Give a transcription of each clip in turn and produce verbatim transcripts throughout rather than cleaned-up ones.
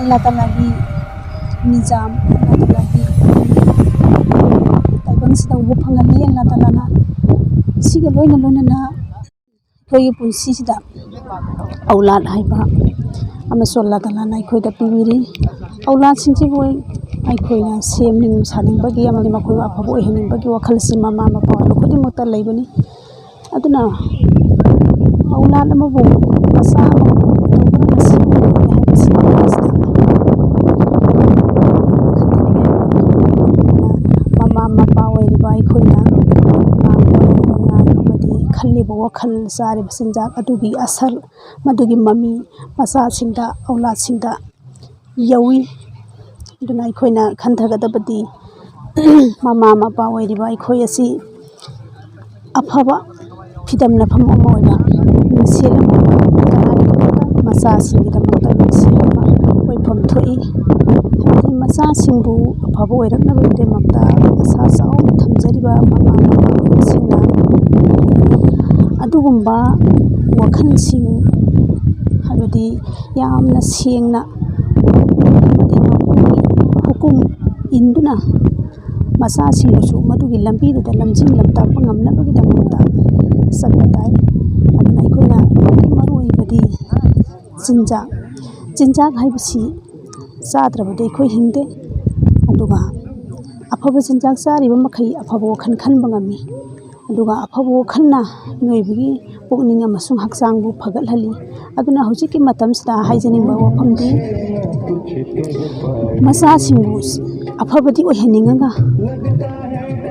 ꯑꯜꯂꯥ ꯇꯥꯂꯥꯒꯤ ꯅꯤꯖꯥꯝ, ꯑꯜꯂꯥ ꯇꯥꯂꯥꯒꯤ ꯇꯥꯏꯕꯪꯁꯤꯗ ꯎꯕ ꯐꯪꯍꯜꯂꯤ꯫ ꯑꯜꯂꯥ ꯇꯥꯂꯥꯅ ꯁꯤꯒ ꯂꯣꯏꯅ ꯂꯣꯏꯅꯅ ꯑꯩꯈꯣꯏꯒꯤ ꯄꯨꯟꯁꯤꯁꯤꯗ ꯑꯧꯂꯥꯗ ꯍꯥꯏꯕ ꯑꯃꯁꯨ ꯑꯜꯂꯥ ꯇꯥꯂꯥꯅ ꯑꯩꯈꯣꯏꯗ ꯄꯤꯕꯤꯔꯤ꯫ ꯑꯧꯂꯥꯗꯁꯤꯡꯁꯤꯕꯨ ꯑꯩꯈꯣꯏꯅ ꯁꯦꯝꯅꯤꯡ ꯁꯥꯅꯤꯡꯕꯒꯤ ꯑꯃꯗꯤ ꯃꯈꯣꯏꯕꯨ ꯑꯐꯕ ꯑꯣꯏꯍꯟꯅꯤꯡꯕꯒꯤ ꯋꯥꯈꯜ ꯑꯁꯤ ꯃꯃꯥ ꯃꯄꯥ ꯑꯣꯏꯕ ꯈꯨꯗꯤꯡꯃꯛꯇ ꯂꯩꯕꯅꯤ꯫ ꯑꯗꯨꯅ ꯑꯧꯂꯥꯗ ꯑꯃꯕꯨ, ꯃꯆꯥ ꯑꯃꯕꯨ ꯃꯇꯧ ꯀꯔꯝꯅ ꯁꯦꯝꯒꯗꯒꯦ ꯍꯥꯏꯕꯁꯤ ꯃꯁꯤꯗ ꯃꯃꯥ ꯃꯄꯥ ꯑꯣꯏꯔꯤꯕ ꯑꯩꯈꯣꯏꯅ ꯉꯥꯡꯕ, ꯉꯥꯡꯕ ꯑꯃꯗꯤ ꯈꯜꯂꯤꯕ ꯋꯥꯈꯜ, ꯆꯥꯔꯤꯕ ꯆꯤꯟꯖꯥꯛ ꯑꯗꯨꯒꯤ ꯑꯁꯔ, ꯃꯗꯨꯒꯤ ꯃꯃꯤ ꯃꯆꯥꯁꯤꯡꯗ, ꯑꯧꯂꯥꯗꯁꯤꯡꯗ ꯌꯧꯏ꯫ ꯑꯗꯨꯅ ꯑꯩꯈꯣꯏꯅ ꯈꯟꯊꯒꯗꯕꯗꯤ, ꯃꯃꯥ ꯃꯄꯥ ꯑꯣꯏꯔꯤꯕ ꯑꯩꯈꯣꯏ ꯑꯁꯤ ꯑꯐꯕ ꯐꯤꯗꯝꯅꯐꯝ ꯑꯃ ꯑꯣꯏꯕ, ꯃꯤꯡꯁꯦꯜ ꯑꯃ ꯑꯣꯏꯕ, ꯀꯅꯥꯒꯤꯗꯃꯛꯇ? ꯃꯆꯥꯁꯤꯡꯒꯤꯗꯃꯛꯇ ꯃꯤꯡꯁꯦꯜ ꯑꯃ ꯑꯣꯏꯐꯝ ꯊꯣꯛꯏ꯫ ꯍꯥꯏꯕꯗꯤ ꯃꯆꯥꯁꯤꯡꯕꯨ ꯑꯐꯕ ꯑꯣꯏꯔꯛꯅꯕꯒꯤꯗꯃꯛꯇ ꯑꯁꯥ ꯆꯥꯎꯅ ꯊꯝꯖꯔꯤꯕ ꯃꯃꯥ ꯃꯄꯥꯁꯤꯡꯅ ꯑꯗꯨꯒꯨꯝꯕ ꯋꯥꯈꯜꯁꯤꯡ, ꯍꯥꯏꯕꯗꯤ ꯌꯥꯝꯅ ꯁꯦꯡꯅ ꯑꯃꯗꯤ ꯃꯄꯨꯒꯤ ꯍꯨꯀꯨꯝ ꯏꯟꯗꯨꯅ ꯃꯆꯥꯁꯤꯡꯕꯨꯁꯨ ꯃꯗꯨꯒꯤ ꯂꯝꯕꯤꯗꯨꯗ ꯂꯝꯖꯤꯡ ꯂꯝꯇꯥꯛꯄ ꯉꯝꯅꯕꯒꯤꯗꯃꯛꯇ ꯆꯠꯄ ꯇꯥꯏ꯫ ꯑꯗꯨꯅ ꯑꯩꯈꯣꯏꯅ ꯈ꯭ꯋꯥꯏꯗꯒꯤ ꯃꯔꯨꯑꯣꯏꯕꯗꯤ ꯆꯤꯟꯖꯥꯛ, ꯆꯤꯟꯖꯥꯛ ꯍꯥꯏꯕꯁꯤ ꯆꯥꯗ꯭ꯔꯕꯗꯤ ꯑꯩꯈꯣꯏ ꯍꯤꯡꯗꯦ꯫ ꯑꯗꯨꯒ ꯑꯐꯕ ꯆꯤꯟꯖꯥꯛ ꯆꯥꯔꯤꯕ ꯃꯈꯩ ꯑꯐꯕ ꯋꯥꯈꯜ ꯈꯟꯕ ꯉꯝꯃꯤ꯫ ꯑꯗꯨꯒ ꯑꯐꯕ ꯋꯥꯈꯜꯅ ꯃꯤꯑꯣꯏꯕꯒꯤ ꯄꯨꯛꯅꯤꯡ ꯑꯃꯁꯨꯡ ꯍꯛꯆꯥꯡꯕꯨ ꯐꯒꯠꯍꯜꯂꯤ꯫ ꯑꯗꯨꯅ ꯍꯧꯖꯤꯛꯀꯤ ꯃꯇꯝꯁꯤꯗ ꯍꯥꯏꯖꯅꯤꯡꯕ ꯋꯥꯐꯝꯗꯤ, ꯃꯆꯥꯁꯤꯡꯕꯨ ꯑꯐꯕꯗꯤ ꯑꯣꯏꯍꯟꯅꯤꯡꯉꯒ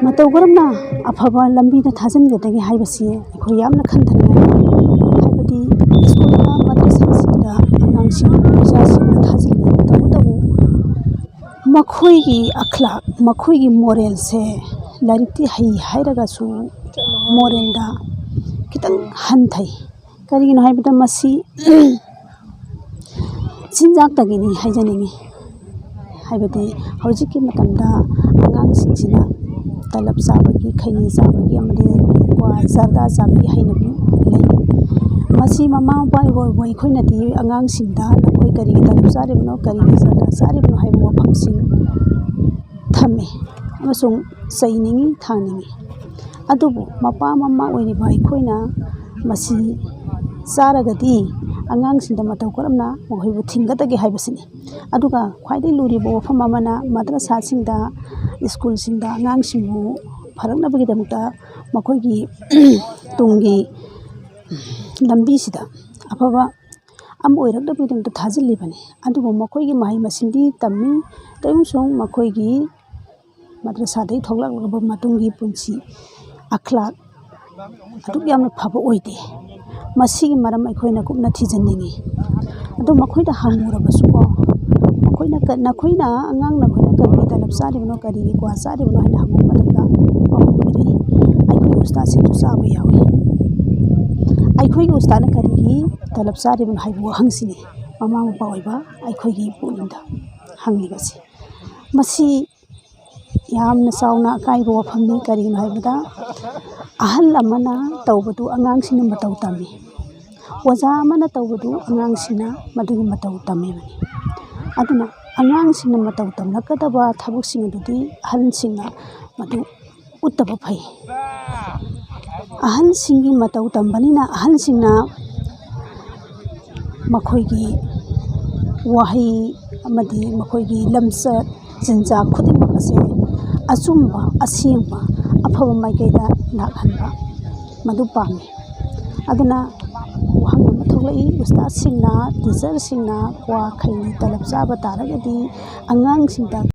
ꯃꯇꯧ ꯀꯔꯝꯅ ꯑꯐꯕ ꯂꯝꯕꯤꯗ ꯊꯥꯖꯤꯟꯒꯗꯒꯦ ꯍꯥꯏꯕꯁꯤ ꯑꯩꯈꯣꯏ ꯌꯥꯝꯅ ꯈꯟꯊꯅꯤꯡꯉꯥꯏ ꯑꯣꯏ꯫ ꯍꯥꯏꯕꯗꯤ ꯁ꯭ꯀꯨꯜꯗ, ꯃꯗ꯭ꯔꯁꯥꯁꯤꯡꯗ ꯑꯉꯥꯡꯁꯤꯡ, ꯏꯆꯥꯁꯤꯡꯕꯨ ꯊꯥꯖꯤꯟꯕ ꯇꯧꯕꯇꯕꯨ ꯃꯈꯣꯏꯒꯤ ꯑꯈ꯭ꯂꯥꯛ, ꯃꯈꯣꯏꯒꯤ ꯃꯣꯔꯦꯜꯁꯦ, ꯂꯥꯏꯔꯤꯛꯇꯤ ꯍꯩ ꯍꯥꯏꯔꯒꯁꯨ ꯃꯣꯔꯦꯜꯗ ꯈꯤꯇꯪ ꯍꯟꯊꯩ꯫ ꯀꯔꯤꯒꯤꯅꯣ ꯍꯥꯏꯕꯗ ꯃꯁꯤ ꯆꯤꯟꯖꯥꯛꯇꯒꯤꯅꯤ ꯍꯥꯏꯖꯅꯤꯡꯉꯤ꯫ ꯍꯥꯏꯕꯗꯤ ꯍꯧꯖꯤꯛꯀꯤ ꯃꯇꯝꯗ ꯑꯉꯥꯡꯁꯤꯡꯁꯤꯅ ꯇꯂꯞ ꯆꯥꯕꯒꯤ, ꯈꯩꯅꯤ ꯆꯥꯕꯒꯤ ꯑꯃꯗꯤ ꯀ꯭ꯋꯥ ꯖꯔꯗꯥ ꯆꯥꯕꯒꯤ ꯍꯩꯅꯕꯤ ꯂꯩ꯫ ꯃꯁꯤ ꯃꯃꯥ ꯃꯄꯥ ꯑꯣꯏꯕ ꯑꯩꯈꯣꯏꯅꯗꯤ ꯑꯉꯥꯡꯁꯤꯡꯗ ꯅꯈꯣꯏ ꯀꯔꯤꯒꯤ ꯇꯂꯕ ꯆꯥꯔꯤꯕꯅꯣ, ꯀꯔꯤꯒꯤ ꯖꯔꯗꯥ ꯆꯥꯔꯤꯕꯅꯣ ꯍꯥꯏꯕ ꯋꯥꯐꯝꯁꯤꯡ ꯊꯝꯃꯤ ꯑꯃꯁꯨꯡ ꯆꯩꯅꯤꯡꯏ, ꯊꯥꯅꯤꯡꯏ꯫ ꯑꯗꯨꯕꯨ ꯃꯄꯥ ꯃꯃꯥ ꯑꯣꯏꯔꯤꯕ ꯑꯩꯈꯣꯏꯅ ꯃꯁꯤ ꯆꯥꯔꯒꯗꯤ ꯑꯉꯥꯡꯁꯤꯡꯗ ꯃꯇꯧ ꯀꯔꯝꯅ ꯃꯈꯣꯏꯕꯨ ꯊꯤꯡꯒꯗꯒꯦ ꯍꯥꯏꯕꯁꯤꯅꯤ꯫ ꯑꯗꯨꯒ ꯈ꯭ꯋꯥꯏꯗꯒꯤ ꯂꯨꯔꯤꯕ ꯋꯥꯐꯝ ꯑꯃꯅ ꯃꯗ꯭ꯔꯁꯥꯁꯤꯡꯗ, ꯁ꯭ꯀꯨꯜꯁꯤꯡꯗ ꯑꯉꯥꯡꯁꯤꯡꯕꯨ ꯐꯔꯛꯅꯕꯒꯤꯗꯃꯛꯇ ꯃꯈꯣꯏꯒꯤ ꯇꯨꯡꯒꯤ ꯂꯝꯕꯤꯁꯤꯗ ꯑꯐꯕ ꯑꯃ ꯑꯣꯏꯔꯛꯅꯕꯒꯤꯗꯃꯛꯇ ꯊꯥꯖꯤꯜꯂꯤꯕꯅꯤ꯫ ꯑꯗꯨꯕꯨ ꯃꯈꯣꯏꯒꯤ ꯃꯍꯩ ꯃꯁꯤꯡꯗꯤ ꯇꯝꯃꯤ, ꯇꯧꯏꯒꯨꯝꯁꯨꯡ ꯃꯈꯣꯏꯒꯤ ꯃꯗ꯭ꯔꯁꯥꯗꯒꯤ ꯊꯣꯛꯂꯛꯂꯕ ꯃꯇꯨꯡꯒꯤ ꯄꯨꯟꯁꯤ ꯑꯈ꯭ꯂꯥꯛ ꯑꯗꯨꯛ ꯌꯥꯝꯅ ꯐꯕ ꯑꯣꯏꯗꯦ꯫ ꯃꯁꯤꯒꯤ ꯃꯔꯝ ꯑꯩꯈꯣꯏꯅ ꯀꯨꯞꯅ ꯊꯤꯖꯤꯟꯅꯤꯡꯏ꯫ ꯑꯗꯣ ꯃꯈꯣꯏꯗ ꯍꯪꯉꯨꯔꯕꯁꯨꯀꯣ, ꯃꯈꯣꯏꯅ ꯀ-, "ꯅꯈꯣꯏꯅ, ꯑꯉꯥꯡ ꯅꯈꯣꯏꯅ ꯀꯔꯤꯒꯤ ꯇꯂꯕ ꯆꯥꯔꯤꯕꯅꯣ, ꯀꯔꯤꯒꯤ ꯀ꯭ꯋꯥ ꯆꯥꯔꯤꯕꯅꯣ?" ꯍꯥꯏꯅ ꯍꯪꯕ ꯃꯇꯝꯗ ꯃꯈꯣꯏꯅ ꯄꯤꯔꯛꯏ, "ꯑꯩꯈꯣꯏꯒꯤ ꯎꯁꯇꯥꯗꯁꯤꯡꯁꯨ ꯆꯥꯕ ꯌꯥꯎꯏ꯫ ꯑꯩꯈꯣꯏꯒꯤ ꯎꯁꯇꯥꯗꯅ ꯀꯔꯤꯒꯤ ꯇꯂꯕ ꯆꯥꯔꯤꯕꯅꯣ?" ꯍꯥꯏꯕ ꯋꯥꯍꯪꯁꯤꯅꯤ ꯃꯃꯥ ꯃꯄꯥ ꯑꯣꯏꯕ ꯑꯩꯈꯣꯏꯒꯤ ꯄꯨꯛꯅꯤꯡꯗ ꯍꯪꯂꯤꯕꯁꯤ꯫ ꯃꯁꯤ ꯌꯥꯝꯅ ꯆꯥꯎꯅ ꯑꯀꯥꯏꯕ ꯋꯥꯐꯝꯅꯤ꯫ ꯀꯔꯤꯒꯤꯅꯣ ꯍꯥꯏꯕꯗ, ꯑꯍꯜ ꯑꯃꯅ ꯇꯧꯕꯗꯨ ꯑꯉꯥꯡꯁꯤꯡꯅ ꯃꯇꯧ ꯇꯝꯃꯤ, ꯑꯣꯖꯥ ꯑꯃꯅ ꯇꯧꯕꯗꯨ ꯑꯉꯥꯡꯁꯤꯡꯅ ꯃꯗꯨꯒꯤ ꯃꯇꯧ ꯇꯝꯃꯤꯕꯅꯤ꯫ ꯑꯗꯨꯅ ꯑꯉꯥꯡꯁꯤꯡꯅ ꯃꯇꯧ ꯇꯝꯂꯛꯀꯗꯕ ꯊꯕꯛꯁꯤꯡ ꯑꯗꯨꯗꯤ ꯑꯍꯜꯁꯤꯡꯅ ꯃꯗꯨ ꯎꯠꯇꯕ ꯐꯩ꯫ ꯑꯍꯜꯁꯤꯡꯒꯤ ꯃꯇꯧ ꯇꯝꯕꯅꯤꯅ ꯑꯍꯜꯁꯤꯡꯅ ꯃꯈꯣꯏꯒꯤ ꯋꯥꯍꯩ ꯑꯃꯗꯤ ꯃꯈꯣꯏꯒꯤ ꯂꯝꯆꯠ ꯆꯤꯟꯖꯥꯛ ꯈꯨꯗꯤꯡꯃꯛ ꯑꯁꯦ ꯑꯆꯨꯝꯕ, ꯑꯁꯦꯡꯕ, ꯑꯐꯕ ꯃꯥꯏꯀꯩꯗ ꯂꯥꯛꯍꯟꯕ, ꯃꯗꯨ ꯄꯥꯝꯃꯤ꯫ ꯑꯗꯨꯅ ꯋꯥꯍꯪ ꯑꯃ ꯊꯣꯛꯂꯛꯏ, ꯎꯁꯇꯥꯗꯁꯤꯡꯅ, ꯇꯤꯆꯔꯁꯤꯡꯅ ꯀ꯭ꯋꯥ, ꯈꯩꯅꯤ, ꯇꯂꯕ ꯆꯥꯕ ꯇꯥꯔꯒꯗꯤ ꯑꯉꯥꯡꯁꯤꯡꯗ